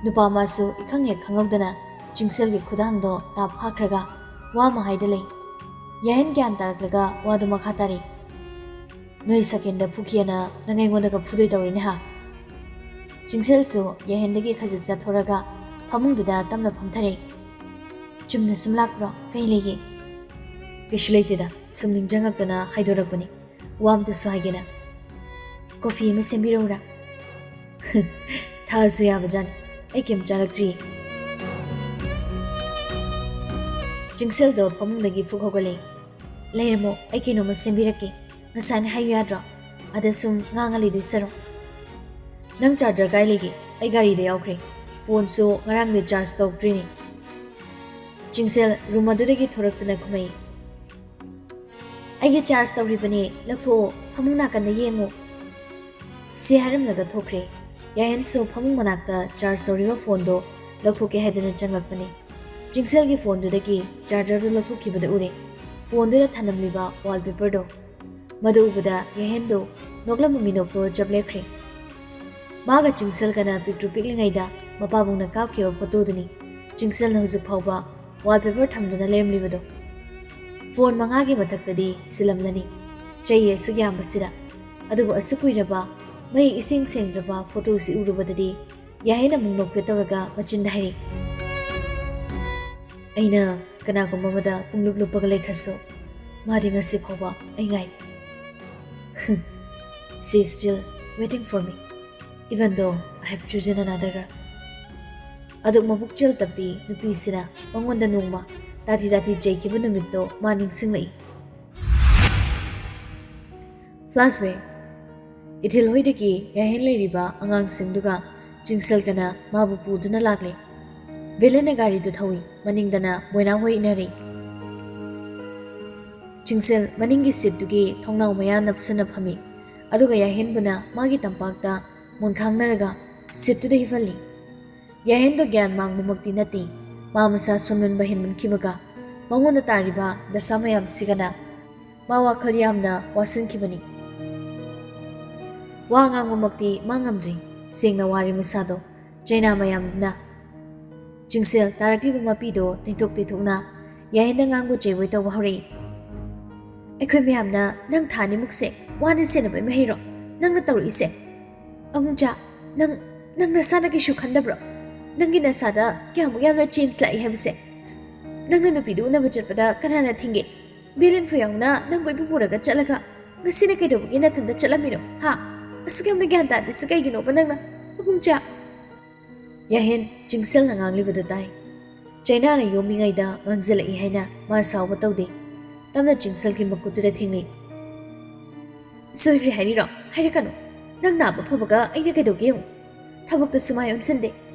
ꯅꯨꯄꯥ ꯃꯥꯁꯨ ꯏꯈꯪ ꯍꯦꯛ ꯈꯪꯍꯧꯗꯅ ꯆꯤꯡꯁꯦꯜꯒꯤ ꯈꯨꯗꯥꯡꯗꯣ ꯇꯥꯞ ꯐꯥꯈ꯭ꯔꯒ ꯋꯥ ꯑꯃ ꯍꯥꯏꯗ ꯂꯩ꯫ ꯌꯥꯍꯦꯟ ꯒ꯭ꯌꯥꯟ ꯇꯥꯔꯛꯂꯒ ꯋꯥꯗꯨ ꯃꯈꯥ ꯇꯥꯔꯤ꯫ "ꯅꯣꯏ ꯁꯀꯦꯟꯗ ꯐꯨꯈꯤꯑꯅ ꯅꯪ ꯑꯩꯉꯣꯟꯗꯒ ꯐꯨꯗꯣꯏ ꯇꯧꯔꯤꯅꯦ ꯍꯥ?" ꯆꯤꯡꯁꯦꯜꯁꯨ ꯌꯥꯍꯦꯟꯗꯒꯤ ꯈꯖꯤꯛ ꯆꯠꯊꯣꯔꯒ ꯐꯃꯨꯡꯗꯨꯗ ꯇꯞꯅ ꯐꯝꯊꯔꯦ꯫ "ꯆꯨꯝꯅ ꯁꯨꯝ ꯂꯥꯛꯄ꯭ꯔꯣ? ꯀꯩ ꯂꯩꯒꯦ?" "ꯀꯩꯁꯨ ꯂꯩꯇꯦꯗ, ꯁꯨꯝ ꯅꯤꯡꯁꯤꯡꯉꯛꯇꯅ ꯍꯥꯏꯗꯣꯔꯛꯄꯅꯤ꯫ ꯋꯥ ꯑꯝꯇꯁꯨ ꯍꯥꯏꯒꯦꯅ꯫ ꯀꯣꯐꯤ ꯑꯃ ꯁꯦꯝꯕꯤꯔꯛꯎꯔꯥ?" "ꯊꯛꯑꯁꯨ ꯌꯥꯕꯖꯥꯠꯅꯤ, ꯑꯩ ꯀꯩꯝ ꯆꯥꯔꯛꯇ꯭ꯔꯤꯌꯦ꯫" ꯆꯤꯡꯁꯦꯜꯗꯣ ꯐꯃꯨꯡꯗꯒꯤ ꯐꯨꯛ ꯍꯧꯒꯠꯂꯦ꯫ "ꯂꯩꯔꯝꯃꯣ, ꯑꯩ ꯀꯩꯅꯣꯝꯃ ꯁꯦꯝꯕꯤꯔꯛꯀꯦ꯫ ꯉꯁꯥꯏꯅ ꯍꯥꯏꯌꯨ ꯌꯥꯗ꯭ꯔꯣ? ꯑꯗ ꯁꯨꯝ ꯉꯥꯡꯉ ꯂꯩꯗꯣꯏ ꯁꯔꯨꯛ꯫" "ꯅꯪ ꯆꯥꯔꯖꯔ ꯀꯥꯏ ꯂꯩꯒꯦ? ꯑꯩ ꯒꯥꯔꯤꯗ ꯌꯥꯎꯈ꯭ꯔꯦ꯫ ꯐꯣꯟꯁꯨ ꯉꯔꯥꯡꯗ ꯆꯥꯔꯖ ꯇꯧꯗ꯭ꯔꯤꯅꯦ꯫" ꯆꯤꯡꯁꯦꯜ ꯔꯨꯝ ꯑꯗꯨꯗꯒꯤ ꯊꯣꯔꯛꯇꯨꯅ ꯈꯨꯝꯃꯛꯏ꯫ "ꯑꯩꯒꯤ ꯆꯥꯔꯖ ꯇꯧꯔꯤꯕꯅꯦ, ꯂꯧꯊꯣꯛꯑꯣ, ꯐꯃꯨꯡ ꯅꯥꯀꯟꯗ ꯌꯦꯡꯉꯨ꯫" ꯁꯤ ꯍꯥꯏꯔꯝꯂꯒ ꯊꯣꯛꯈ꯭ꯔꯦ꯫ ꯌꯥꯍꯦꯟꯁꯨ ꯐꯃꯨꯡ ꯃꯅꯥꯛꯇ ꯆꯥꯔꯖ ꯇꯧꯔꯤꯕ ꯐꯣꯟꯗꯣ ꯂꯧꯊꯣꯛꯀꯦ ꯍꯥꯏꯗꯅ ꯆꯪꯂꯛꯄꯅꯤ꯫ ꯆꯤꯡꯁꯦꯜꯒꯤ ꯐꯣꯟꯗꯨꯗꯒꯤ ꯆꯥꯔꯖꯔꯗꯨ ꯂꯧꯊꯣꯛꯈꯤꯕꯗ ꯎꯔꯦ꯫ ꯐꯣꯟꯗꯨꯗ ꯊꯅꯝꯂꯤꯕ ꯋꯥꯜꯄꯦꯄꯔꯗꯣ꯫ ꯃꯗꯨ ꯎꯕꯗ ꯌꯥꯍꯦꯟꯗꯣ ꯅꯣꯛꯂꯝꯕ ꯃꯤꯅꯣꯛꯇꯣ ꯆꯞ ꯂꯦꯞꯈ꯭ꯔꯦ꯫ ꯃꯥꯒ ꯆꯤꯡꯁꯦꯜꯒꯅ ꯄꯤꯛꯇ꯭ꯔꯨ ꯄꯤꯛꯂꯤꯉꯩꯗ ꯃꯄꯥꯕꯨꯡꯅ ꯀꯥꯞꯈꯤꯕ ꯐꯣꯇꯣꯗꯨꯅꯤ꯫ ꯆꯤꯡꯁꯦꯜꯅ ꯍꯧꯖꯤꯛ ꯐꯥꯎꯕ ꯋꯥꯜꯄꯦꯄꯔ ꯊꯝꯗꯨꯅ ꯂꯩꯔꯝꯂꯤꯕꯗꯣ꯫ ꯐꯣꯟ ꯃꯉꯥꯒꯤ ꯃꯊꯛꯇꯗꯤ ꯁꯤꯜꯂꯝꯂꯅꯤ꯫ ꯆꯍꯤ ꯑꯁꯨꯛ ꯌꯥꯝꯕꯁꯤꯗ꯫ ꯑꯗꯨꯕꯨ ꯑꯁꯨꯛ ꯀꯨꯏꯔꯕ ꯃꯌꯦꯛ ꯏꯁꯦꯡ ꯁꯦꯡꯗ꯭ꯔꯕ ꯐꯣꯇꯣꯁꯤ ꯎꯔꯨꯕꯗꯗꯤ ꯌꯥꯍꯦꯟ ꯑꯃꯨꯛ ꯅꯣꯛꯐꯦꯠ ꯇꯧꯔꯒ ꯃꯆꯤꯟꯗ ꯍꯥꯏꯔꯤ꯫ "ꯑꯩꯅ ꯀꯅꯥꯒꯨꯝꯕ ꯑꯃꯗ ꯄꯨꯡꯂꯨꯞ ꯂꯨꯞꯄꯒ ꯂꯩꯈ꯭ꯔꯁꯨ, ꯃꯥꯗꯤ ꯉꯁꯤ ꯐꯥꯎꯕ ꯑꯩ ꯉꯥꯏ꯫ She is still waiting for me, even though I have chosen another girl." ꯑꯗꯨꯛ ꯃꯕꯨꯛꯆꯦꯜ ꯇꯞꯄꯤ ꯅꯨꯄꯤꯁꯤꯅ ꯃꯉꯣꯟꯗ ꯅꯣꯡꯃ ꯇꯥꯊꯤ ꯇꯥꯊꯤ ꯆꯩꯈꯤꯕ ꯅꯨꯃꯤꯠꯇꯣ ꯃꯥ ꯅꯤꯡꯁꯤꯡꯂꯛꯏ꯫ Flashback. ꯏꯊꯤꯜ ꯍꯣꯏꯗꯒꯤ ꯌꯥꯍꯦꯟ ꯂꯩꯔꯤꯕ ꯑꯉꯥꯡꯁꯤꯡꯗꯨꯒ ꯆꯤꯡꯁꯤꯜꯒꯅ ꯃꯥꯕꯨ ꯄꯨꯗꯨꯅ ꯂꯥꯛꯂꯦ꯫ ꯚꯤꯂꯦꯟꯅ ꯒꯥꯔꯤꯗꯨ ꯊꯧꯏ, ꯃꯅꯤꯡꯗꯅ ꯕꯣꯏꯅꯥꯎ ꯍꯣꯏ ꯏꯟꯅꯔꯤ꯫ ꯆꯤꯡꯁꯤꯜ ꯃꯅꯤꯡꯒꯤ ꯁꯤꯠꯇꯨꯒꯤ ꯊꯣꯡꯅꯥꯎ ꯃꯌꯥ ꯅꯞꯁꯟꯅ ꯐꯝꯃꯤ, ꯑꯗꯨꯒ ꯌꯥꯍꯦꯟꯕꯨꯅ ꯃꯥꯒꯤ ꯇꯝꯄꯥꯛꯇ ꯃꯣꯟꯈꯥꯡꯅꯔꯒ ꯁꯤꯠꯇꯨꯗ ꯍꯤꯞꯍꯜꯂꯤ꯫ ꯌꯥꯍꯦꯟꯗꯣ ꯒ꯭ꯌꯥꯟ ꯃꯥꯡꯕꯃꯛꯇꯤ ꯅꯠꯇꯦ, ꯃꯥ ꯃꯁꯥ ꯁꯣꯟꯃꯟꯕ ꯍꯦꯟꯃꯟꯈꯤꯕꯒ ꯃꯉꯣꯟꯗ ꯇꯥꯔꯤꯕ ꯗꯁꯥ ꯃꯌꯥꯝꯁꯤꯒꯅ ꯃꯥ ꯋꯥꯈꯜ ꯌꯥꯝꯅ ꯋꯥꯁꯤꯟꯈꯤꯕꯅꯤ꯫ ꯋꯥ ꯉꯥꯡꯕꯃꯛꯇꯤ ꯃꯥ ꯉꯝꯗ꯭ꯔꯤ, ꯁꯦꯡꯅ ꯋꯥꯔꯤ ꯃꯁꯥꯗꯣ ꯆꯩꯅꯥ ꯃꯌꯥꯝꯅ꯫ ꯆꯤꯡꯁꯤꯜ ꯇꯥꯔꯛꯂꯤꯕ ꯃꯄꯤꯗꯣ ꯇꯩꯊꯣꯛ ꯇꯩꯊꯣꯛꯅ ꯌꯥꯍꯦꯟꯗ ꯉꯥꯡꯕ ꯆꯩꯕꯣꯏ ꯇꯧꯕ ꯍꯧꯔꯛꯏ꯫ "ꯑꯩꯈꯣꯏ ꯃꯌꯥꯝꯅ ꯅꯪ ꯊꯥ ꯑꯅꯤꯃꯨꯛꯁꯦ ꯋꯥꯅ ꯁꯦꯟꯅꯕꯩ ꯃꯍꯩꯔꯣ ꯅꯪꯅ ꯇꯧꯔꯛꯏꯁꯦ? ꯑꯕꯨꯡꯆꯥ, ꯅꯪ, ꯅꯪ ꯅꯁꯥꯅ ꯀꯩꯁꯨ ꯈꯟꯗꯕ꯭ꯔꯣ? ꯅꯪꯒꯤ ꯅꯁꯥꯗ ꯀꯌꯥꯃꯨꯛ ꯌꯥꯝꯅ ꯆꯦꯟꯖ ꯂꯥꯛꯏ ꯍꯥꯏꯕꯁꯦ? ꯅꯪꯅ ꯅꯨꯄꯤꯗꯨ ꯎꯅꯕ ꯆꯠꯄꯗ ꯀꯅꯥꯅ ꯊꯤꯡꯒꯦ? ꯕꯦꯂꯦꯟ ꯐꯨꯌꯥꯎꯅ ꯅꯪ ꯀꯣꯏꯄꯨ ꯄꯨꯔꯒ ꯆꯠꯂꯒ ꯉꯁꯤꯅ ꯀꯩꯗꯧꯕꯒꯤ ꯅꯊꯟꯗ ꯆꯠꯂꯝꯃꯤꯅꯣ? ꯍꯥ? ꯑꯁꯨꯛ ꯌꯥꯝꯅ ꯒ꯭ꯌꯥꯟ ꯇꯥꯗ꯭ꯔꯤꯁꯤ ꯀꯩꯒꯤꯅꯣꯕ ꯅꯪꯅ? ꯑꯕꯨꯡꯆꯥ!" ꯌꯥꯍꯦꯟ ꯆꯤꯡꯁꯤꯜꯅ ꯉꯥꯡꯂꯤꯕꯗꯨ ꯇꯥꯏ꯫ ꯆꯩꯅꯥꯅ ꯌꯣꯝꯃꯤꯉꯩꯗ ꯉꯥꯡꯖꯜꯂꯛꯏ ꯍꯥꯏꯅ ꯃꯥ ꯁꯥꯎꯕ ꯇꯧꯗꯦ꯫ ꯇꯞꯅ ꯆꯤꯡꯁꯤꯜꯒꯤ ꯃꯈꯨꯠꯇꯨꯗ ꯊꯦꯡꯅꯩ꯫ "ꯁꯣꯏꯈ꯭ꯔꯦ ꯍꯥꯏꯔꯤꯔꯣ? ꯍꯥꯏꯔꯛꯀꯅꯨ꯫ ꯅꯪ ꯅꯥꯕ ꯐꯕꯒ ꯑꯩꯅ ꯀꯩꯗꯧꯒꯦ ꯌꯦꯡꯉꯨ꯫ ꯊꯕꯛꯇꯁꯨ ꯃꯥꯏ ꯑꯣꯟꯁꯤꯟꯗꯦ꯫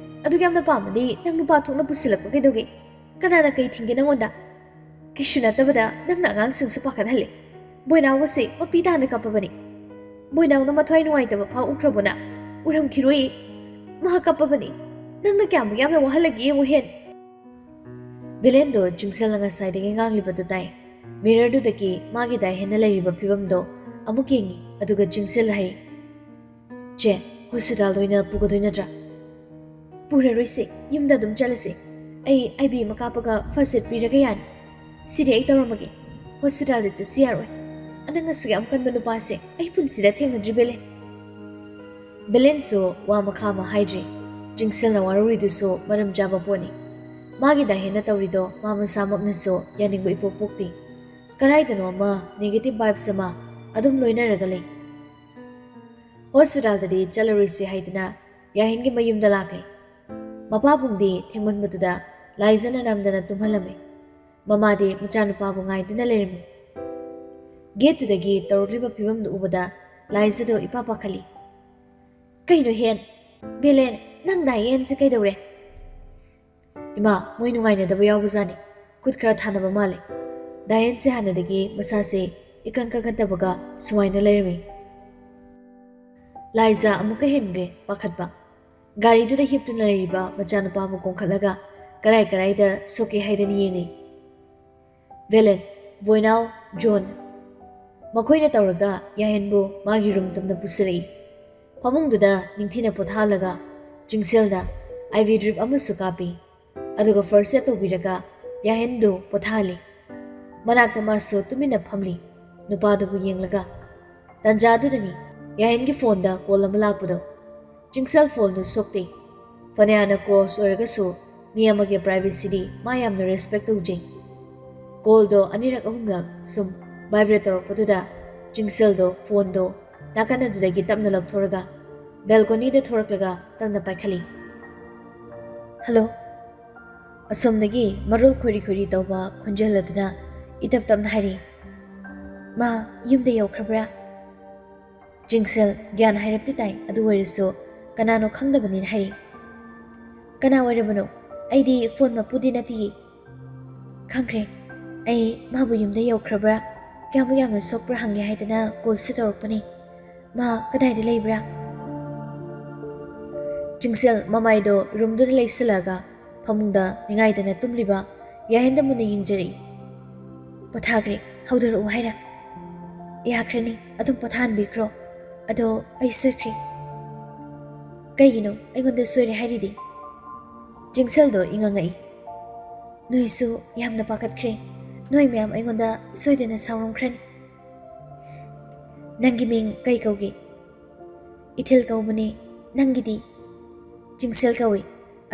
ꯑꯗꯨꯛ ꯌꯥꯝꯅ ꯄꯥꯝꯃꯗꯤ ꯅꯪ ꯅꯨꯄꯥ ꯊꯣꯛꯅ ꯄꯨꯁꯤꯜꯂꯛꯄ ꯀꯩꯗꯧꯒꯦ? ꯀꯅꯥꯅ ꯀꯩ ꯊꯤꯡꯒꯦ ꯅꯪꯉꯣꯟꯗ? ꯀꯩꯁꯨ ꯅꯠꯇꯕꯗ ꯅꯪꯅ ꯑꯉꯥꯡꯁꯤꯡꯁꯨ ꯄꯥꯈꯠꯍꯜꯂꯦ꯫ ꯕꯣꯏꯅꯥꯎꯒꯁꯦ ꯃꯄꯤ ꯇꯥꯅ ꯀꯞꯄꯕꯅꯤ꯫ ꯕꯣꯏꯅꯥꯎꯅ ꯃꯊ꯭ꯋꯥꯏ ꯅꯨꯡꯉꯥꯏꯇꯕ ꯐꯥꯎ ꯎꯈ꯭ꯔꯕꯣ ꯅꯪ? ꯎꯔꯝꯈꯤꯔꯣꯏꯌꯦ꯫ ꯃꯍꯥꯛ ꯀꯞꯄꯕꯅꯤ꯫ ꯅꯪꯅ ꯀꯌꯥꯃꯨꯛ ꯌꯥꯝꯅ ꯋꯥꯍꯜꯂꯒꯦ ꯌꯦꯡꯉꯨ ꯍꯦꯟ꯫" ꯚꯤꯂꯦꯟꯗꯣ ꯆꯤꯡꯁꯤꯜꯅ ꯉꯁꯥꯏꯗꯒꯤ ꯉꯥꯡꯂꯤꯕꯗꯨ ꯇꯥꯏ꯫ ꯃꯤꯔꯔꯗꯨꯗꯒꯤ ꯃꯥꯒꯤ ꯗꯥꯏ ꯍꯦꯟꯅ ꯂꯩꯔꯤꯕ ꯐꯤꯕꯝꯗꯣ ꯑꯃꯨꯛ ꯌꯦꯡꯉꯤ, ꯑꯗꯨꯒ ꯆꯤꯡꯁꯤꯜ ꯍꯥꯏ, "ꯆꯦ, ꯍꯣꯁꯄꯤꯇꯥꯜꯗ ꯑꯣꯏꯅ ꯄꯨꯒꯗꯣꯏ ꯅꯠꯇ꯭ꯔꯥ?" "ꯄꯨꯔꯔꯣꯏꯁꯦ, ꯌꯨꯝꯗ ꯑꯗꯨꯝ ꯆꯠꯂꯁꯦ꯫ ꯑꯩ ꯑꯥꯏ ꯕꯤ ꯑꯃ ꯀꯥꯞꯄꯒ ꯐꯥꯔꯁ ꯑꯦꯗ ꯄꯤꯔꯒ ꯌꯥꯅꯤ꯫ ꯁꯤꯗꯤ ꯑꯩ ꯇꯧꯔꯝꯃꯒꯦ꯫ ꯍꯣꯁꯄꯤꯇꯥꯜꯗ ꯆꯠꯁꯤ ꯌꯥꯔꯣꯏ꯫ ꯑꯅꯪ ꯑꯁꯨꯛ ꯌꯥꯝ ꯀꯟꯕ ꯅꯨꯄꯥꯁꯦ ꯑꯩ ꯄꯨꯟꯁꯤꯗ ꯊꯦꯡꯅꯗ꯭ꯔꯤꯕꯦꯂꯦ꯫" ꯕꯦꯂꯦꯟꯁꯨ ꯋꯥ ꯃꯈꯥ ꯑꯃ ꯍꯥꯏꯗ꯭ꯔꯤ꯫ ꯆꯤꯡꯁꯤꯜꯅ ꯋꯥꯔꯧꯔꯤꯗꯨꯁꯨ ꯃꯔꯝ ꯆꯥꯕ ꯄꯣꯠꯅꯤ꯫ ꯃꯥꯒꯤ ꯗꯥꯍꯦꯟꯅ ꯇꯧꯔꯤꯗꯣ ꯃꯥ ꯃꯁꯥꯃꯛꯅꯁꯨ ꯌꯥꯅꯤꯡꯕ ꯏꯄꯣꯛ ꯄꯣꯛꯇꯦ꯫ ꯀꯗꯥꯏꯗꯅꯣ ꯑꯃ negative vibes ꯑꯃ ꯑꯗꯨꯝ ꯂꯣꯏꯅꯔꯒ ꯂꯩ꯫ ꯍꯣꯁꯄꯤꯇꯥꯜꯗꯗꯤ ꯆꯠꯂꯔꯣꯏꯁꯤ ꯍꯥꯏꯗꯨꯅ ꯌꯥꯍꯦꯟꯒꯤ ꯃꯌꯨꯝꯗ ꯂꯥꯛꯂꯦ꯫ ꯃꯄꯥꯕꯨꯡꯗꯤ ꯊꯦꯡꯃꯟꯕꯗꯨꯗ ꯂꯥꯏꯖꯅ ꯅꯝꯗꯅ ꯇꯨꯝꯍꯜꯂꯝꯃꯤ꯫ ꯃꯃꯥꯗꯤ ꯃꯆꯥꯅꯨꯄꯥꯕꯨ ꯉꯥꯏꯗꯨꯅ ꯂꯩꯔꯝꯃꯤ꯫ ꯒꯦꯠꯇꯨꯗꯒꯤ ꯇꯧꯔꯛꯂꯤꯕ ꯐꯤꯕꯝꯗꯨ ꯎꯕꯗ ꯂꯥꯏꯖꯗꯣ ꯏꯄꯥ ꯄꯥꯈꯠꯂꯤ꯫ "ꯀꯩꯅꯣ ꯍꯦꯟ? ꯕꯦꯂꯦꯟ, ꯅꯪ ꯗꯥꯏꯌꯦꯟꯁꯦ ꯀꯩꯗꯧꯔꯦ?" "ꯏꯃꯥ, ꯃꯣꯏ ꯅꯨꯡꯉꯥꯏꯅꯗꯕ ꯌꯥꯎꯕꯖꯥꯠꯅꯤ꯫ ꯈꯨꯠ ꯈꯔ ꯊꯥꯅꯕ ꯃꯥꯜꯂꯦ꯫ ꯗꯥꯏꯌꯦꯟꯁꯦ ꯍꯥꯟꯅꯗꯒꯤ ꯃꯁꯥꯁꯦ ꯏꯀꯪ ꯀꯪꯈꯠꯇꯕꯒ ꯁꯨꯃꯥꯏꯅ ꯂꯩꯔꯝꯃꯤ꯫" ꯂꯥꯏꯖ ꯑꯃꯨꯛꯀ ꯍꯦꯟꯒ꯭ꯔꯦ ꯄꯥꯈꯠꯄ꯫ ꯒꯥꯔꯤꯗꯨꯗ ꯍꯤꯞꯇꯨꯅ ꯂꯩꯔꯤꯕ ꯃꯆꯥꯅꯨꯄꯥꯕꯨ ꯀꯣꯟꯈꯠꯂꯒ ꯀꯔꯥꯏ ꯀꯔꯥꯏꯗ ꯁꯣꯛꯀꯦ ꯍꯥꯏꯗꯅ ꯌꯦꯡꯂꯤ꯫ ꯕꯦꯂꯦꯟ, ꯕꯣꯏꯅꯥꯎ, ꯖꯣꯟ, ꯃꯈꯣꯏꯅ ꯇꯧꯔꯒ ꯌꯥꯍꯦꯟꯕꯨ ꯃꯥꯒꯤ ꯔꯨꯝ ꯇꯝꯅ ꯄꯨꯁꯤꯜꯂꯛꯏ꯫ ꯐꯃꯨꯡꯗꯨꯗ ꯅꯤꯡꯊꯤꯅ ꯄꯣꯊꯥꯍꯜꯂꯒ ꯆꯤꯡꯁꯦꯜꯗ ꯑꯥꯏ ꯚꯤ ꯗ꯭ꯔꯤꯞ ꯑꯃꯁꯨ ꯀꯥꯞꯄꯤ꯫ ꯑꯗꯨꯒ ꯐꯥꯔꯁ ꯑꯦꯗ ꯇꯧꯕꯤꯔꯒ ꯌꯥꯍꯦꯟꯗꯨ ꯄꯣꯊꯥꯍꯜꯂꯤ꯫ ꯃꯅꯥꯛꯇ ꯃꯥꯁꯨ ꯇꯨꯃꯤꯟꯅ ꯐꯝꯂꯤ, ꯅꯨꯄꯥꯗꯨꯕꯨ ꯌꯦꯡꯂꯒ꯫ ꯇꯟꯖꯥꯗꯨꯗꯅꯤ ꯌꯥꯍꯦꯟꯒꯤ ꯐꯣꯟꯗ ꯀꯣꯜ ꯑꯃ ꯂꯥꯛꯄꯗꯣ꯫ ꯆꯤꯡꯁꯦꯜ ꯐꯣꯟꯗꯨ ꯁꯣꯛꯇꯦ꯫ ꯐꯅꯌꯥꯝꯅ ꯀ꯭ꯂꯣꯁ ꯑꯣꯏꯔꯒꯁꯨ ꯃꯤ ꯑꯃꯒꯤ ꯄ꯭ꯔꯥꯏꯚꯦꯁꯤꯗꯤ ꯃꯥ ꯌꯥꯝꯅ ꯔꯦꯁꯄꯦꯛ ꯇꯧꯖꯩ꯫ ꯀꯣꯜꯗꯣ ꯑꯅꯤꯔꯛ ꯑꯍꯨꯝꯂꯛ ꯁꯨꯝ ꯚꯥꯏꯕ꯭ꯔꯦꯠ ꯇꯧꯔꯛꯄꯗꯨꯗ ꯆꯤꯡꯁꯦꯜꯗꯣ ꯐꯣꯟꯗꯣ ꯅꯥꯀꯟ ꯑꯗꯨꯗꯒꯤ ꯇꯞꯅ ꯂꯧꯊꯣꯔꯒ ꯕꯦꯜꯀꯣꯅꯤꯗ ꯊꯣꯔꯛꯂꯒ ꯇꯞꯅ ꯄꯥꯏꯈꯠꯂꯤ꯫ "ꯍꯜꯂꯣ?" ꯑꯁꯣꯝꯗꯒꯤ ꯃꯔꯣꯜ ꯈꯣꯏꯔꯤ ꯈꯣꯏꯔꯤ ꯇꯧꯕ ꯈꯣꯟꯖꯦꯜ ꯑꯗꯨꯅ ꯏꯇꯞ ꯇꯞꯅ ꯍꯥꯏꯔꯤ, "ꯃꯥ ꯌꯨꯝꯗ ꯌꯧꯈ꯭ꯔꯕ꯭ꯔꯥ?" ꯆꯤꯡꯁꯦꯜ ꯒ꯭ꯌꯥꯟ ꯍꯥꯏꯔꯞꯇꯤ ꯇꯥꯏ, ꯑꯗꯨ ꯑꯣꯏꯔꯁꯨ ꯀꯅꯥꯅꯣ ꯈꯪꯗꯕꯅꯤꯅ ꯍꯥꯏꯔꯤ꯫ "ꯀꯅꯥ ꯑꯣꯏꯔꯕꯅꯣ? ꯑꯩꯗꯤ ꯐꯣꯟ ꯃꯄꯨꯗꯤ ꯅꯠꯇꯤꯌꯦ꯫" "ꯈꯪꯈ꯭ꯔꯦ, ꯑꯩ ꯃꯥꯕꯨ ꯌꯨꯝꯗ ꯌꯧꯈ꯭ꯔꯕ꯭ꯔꯥ, ꯀꯌꯥꯃꯨꯛ ꯌꯥꯝꯅ ꯁꯣꯛꯄ꯭ꯔꯥ ꯍꯪꯒꯦ ꯍꯥꯏꯗꯅ ꯀꯣꯜꯁꯦ ꯇꯧꯔꯛꯄꯅꯤ꯫ ꯃꯥ ꯀꯗꯥꯏꯗ ꯂꯩꯕ꯭ꯔꯥ?" ꯆꯤꯡꯁꯦꯜ ꯃꯃꯥꯏꯗꯣ ꯔꯨꯝꯗꯨꯗ ꯂꯩꯁꯤꯜꯂꯒ ꯐꯃꯨꯡꯗ ꯅꯤꯡꯉꯥꯏꯗꯅ ꯇꯨꯝꯂꯤꯕ ꯌꯥꯍꯦꯟꯗ ꯃꯨꯟꯅ ꯌꯦꯡꯖꯔꯛꯏ꯫ "ꯄꯣꯊꯥꯈ꯭ꯔꯦ, ꯍꯧꯗꯣꯔꯛꯎ ꯍꯥꯏꯔ?" "ꯌꯥꯈ꯭ꯔꯅꯤ, ꯑꯗꯨꯝ ꯄꯣꯊꯥꯍꯟꯕꯤꯈ꯭ꯔꯣ꯫ ꯑꯗꯣ ꯑꯩ ꯁꯣꯏꯈ꯭ꯔꯦ꯫" "ꯀꯩꯒꯤꯅꯣ ꯑꯩꯉꯣꯟꯗ ꯁꯣꯏꯔꯦ ꯍꯥꯏꯔꯤꯗꯤ?" ꯆꯤꯡꯁꯦꯜꯗꯣ ꯏꯉꯛ ꯉꯛꯏ꯫ "ꯅꯣꯏꯁꯨ ꯌꯥꯝꯅ ꯄꯥꯈꯠꯈ꯭ꯔꯦ꯫ ꯅꯣꯏ ꯃꯌꯥꯝ ꯑꯩꯉꯣꯟꯗ ꯁꯣꯏꯗꯅ ꯁꯥꯎꯔꯝꯈ꯭ꯔꯅꯤ꯫ ꯅꯪꯒꯤ ꯃꯤꯡ ꯀꯩ ꯀꯧꯒꯦ?" "ꯏꯊꯤꯜ ꯀꯧꯕꯅꯦ꯫ ꯅꯪꯒꯤꯗꯤ?" "ꯆꯤꯡꯁꯦꯜ ꯀꯧꯏ꯫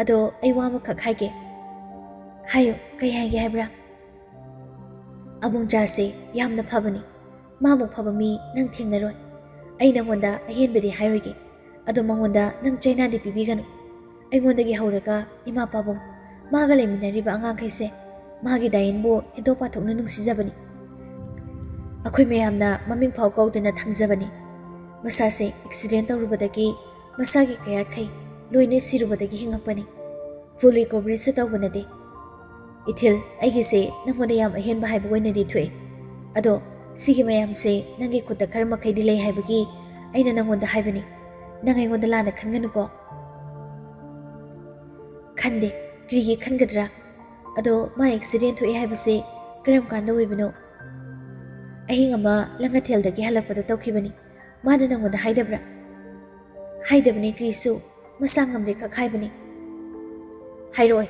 ꯑꯗꯣ ꯑꯩ ꯋꯥ ꯑꯃꯈꯛ ꯍꯥꯏꯒꯦ꯫" "ꯍꯥꯏꯌꯨ, ꯀꯩ ꯍꯥꯏꯒꯦ ꯍꯥꯏꯕ꯭ꯔꯥ?" "ꯑꯕꯨꯡꯆꯥꯁꯦ ꯌꯥꯝꯅ ꯐꯕꯅꯤ꯫ ꯃꯥꯃꯨꯛ ꯐꯕ ꯃꯤ ꯅꯪ ꯊꯦꯡꯅꯔꯣꯏ꯫ ꯑꯩ ꯅꯉꯣꯟꯗ ꯑꯍꯦꯟꯕꯗꯤ ꯍꯥꯏꯔꯣꯏꯒꯦ꯫ ꯑꯗꯣ ꯃꯉꯣꯟꯗ ꯅꯪ ꯆꯩꯅꯥꯗꯤ ꯄꯤꯕꯤꯒꯅꯨ꯫ ꯑꯩꯉꯣꯟꯗꯒꯤ ꯍꯧꯔꯒ ꯏꯃꯥ ꯄꯥꯕꯨꯡ, ꯃꯥꯒ ꯂꯩꯃꯤꯟꯅꯔꯤꯕ ꯑꯉꯥꯡꯈꯩꯁꯦ ꯃꯥꯒꯤ ꯗꯥꯏꯌꯟꯕꯨ ꯍꯦꯟꯗꯣꯛ ꯄꯥꯊꯣꯛꯅ ꯅꯨꯡꯁꯤꯖꯕꯅꯤ꯫ ꯑꯩꯈꯣꯏ ꯃꯌꯥꯝꯅ ꯃꯃꯤꯡ ꯐꯥꯎ ꯀꯧꯗꯅ ꯊꯝꯖꯕꯅꯤ꯫ ꯃꯁꯥꯁꯦ ꯑꯦꯛꯁꯤꯗꯦꯟ ꯇꯧꯔꯨꯕꯗꯒꯤ ꯃꯁꯥꯒꯤ ꯀꯌꯥꯠꯈꯩ ꯂꯣꯏꯅ ꯁꯤꯔꯨꯕꯗꯒꯤ ꯍꯤꯡꯉꯛꯄꯅꯤ꯫ ꯐꯨꯜ ꯔꯤꯀꯣꯚꯔꯤꯁꯨ ꯇꯧꯕ ꯅꯠꯇꯦ꯫ ꯏꯊꯤꯜ, ꯑꯩꯒꯤꯁꯦ ꯅꯪꯉꯣꯟꯗ ꯌꯥꯝ ꯑꯍꯦꯟꯕ ꯍꯥꯏꯕ ꯑꯣꯏꯅꯗꯤ ꯊꯣꯛꯑꯦ꯫ ꯑꯗꯣ ꯁꯤꯒꯤ ꯃꯌꯥꯝꯁꯦ ꯅꯪꯒꯤ ꯈꯨꯠꯇ ꯈꯔ ꯃꯈꯩꯗꯤ ꯂꯩ ꯍꯥꯏꯕꯒꯤ ꯑꯩꯅ ꯅꯪꯉꯣꯟꯗ ꯍꯥꯏꯕꯅꯤ꯫ ꯅꯪ ꯑꯩꯉꯣꯟꯗ ꯂꯥꯟꯅ ꯈꯟꯒꯅꯨꯀꯣ꯫ ꯈꯟꯗꯦ꯫ ꯀꯔꯤꯒꯤ ꯈꯟꯒꯗ꯭ꯔꯥ? ꯑꯗꯣ ꯃꯥ ꯑꯦꯛꯁꯤꯗꯦꯟ ꯊꯣꯛꯑꯦ ꯍꯥꯏꯕꯁꯦ ꯀꯔꯝ ꯀꯥꯟꯗ ꯑꯣꯏꯕꯅꯣ? ꯑꯍꯤꯡ ꯑꯃ ꯂꯪꯉꯊꯦꯜꯗꯒꯤ ꯍꯜꯂꯛꯄꯗ ꯇꯧꯈꯤꯕꯅꯤ꯫ ꯃꯥꯅ ꯅꯪꯉꯣꯟꯗ ꯍꯥꯏꯗꯕ꯭ꯔꯥ? ꯍꯥꯏꯗꯕꯅꯦ ꯀ꯭ꯔꯤꯁꯨ, ꯃꯁꯥ ꯉꯝꯗꯦ ꯈꯛ ꯍꯥꯏꯕꯅꯤ꯫ ꯍꯥꯏꯔꯛꯑꯣꯏ꯫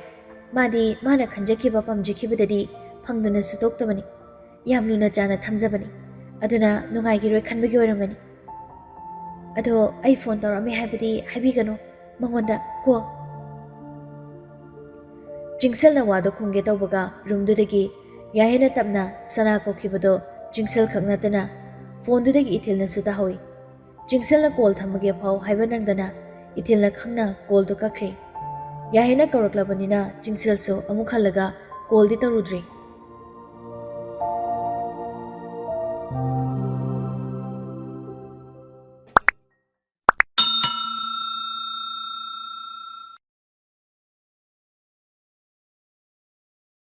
ꯃꯥꯗꯤ ꯃꯥꯅ ꯈꯟꯖꯈꯤꯕ ꯄꯥꯝꯖꯈꯤꯕꯗꯗꯤ ꯐꯪꯗꯅꯁꯨ ꯇꯣꯛꯇꯕꯅꯤ꯫ ꯌꯥꯝ ꯂꯨꯅ ꯆꯥꯅ ꯊꯝꯖꯕꯅꯤ꯫ ꯑꯗꯨꯅ ꯅꯨꯡꯉꯥꯏꯈꯤꯔꯣꯏ ꯈꯟꯕꯒꯤ ꯑꯣꯏꯔꯝꯒꯅꯤ꯫ ꯑꯗꯣ ꯑꯩ ꯐꯣꯟ ꯇꯧꯔꯛꯑꯝꯃꯦ ꯍꯥꯏꯕꯗꯤ ꯍꯥꯏꯕꯤꯒꯅꯨ ꯃꯉꯣꯟꯗ ꯀꯣ꯫ ꯆꯤꯡꯁꯜꯅ ꯋꯥꯗꯣ ꯈꯨꯝꯒꯦ ꯇꯧꯕꯒ ꯔꯨꯝꯗꯨꯗꯒꯤ ꯌꯥꯍꯦꯟꯅ ꯇꯞꯅ ꯁꯅꯥ ꯀꯧꯈꯤꯕꯗꯣ ꯆꯤꯡꯁꯜ ꯈꯛ ꯅꯠꯇꯅ ꯐꯣꯟꯗꯨꯗꯒꯤ ꯏꯊꯤꯜꯅꯁꯨ ꯇꯥꯍꯧꯏ꯫ ꯆꯤꯡꯁꯜꯅ ꯀꯣꯜ ꯊꯝꯃꯒꯦ ꯐꯥꯎ ꯍꯥꯏꯕ ꯅꯪꯗꯅ ꯏꯊꯤꯜꯅ ꯈꯪꯅ ꯀꯣꯜꯗꯨ ꯀꯛꯈ꯭ꯔꯦ꯫ ꯌꯥꯍꯦꯟꯅ ꯀꯧꯔꯛꯂꯕꯅꯤꯅ ꯆꯤꯡꯁꯜꯁꯨ ꯑꯃꯨꯛ ꯍꯜꯂꯒ ꯀꯣꯜꯗꯤ ꯇꯧꯔꯨꯗ꯭ꯔꯦ꯫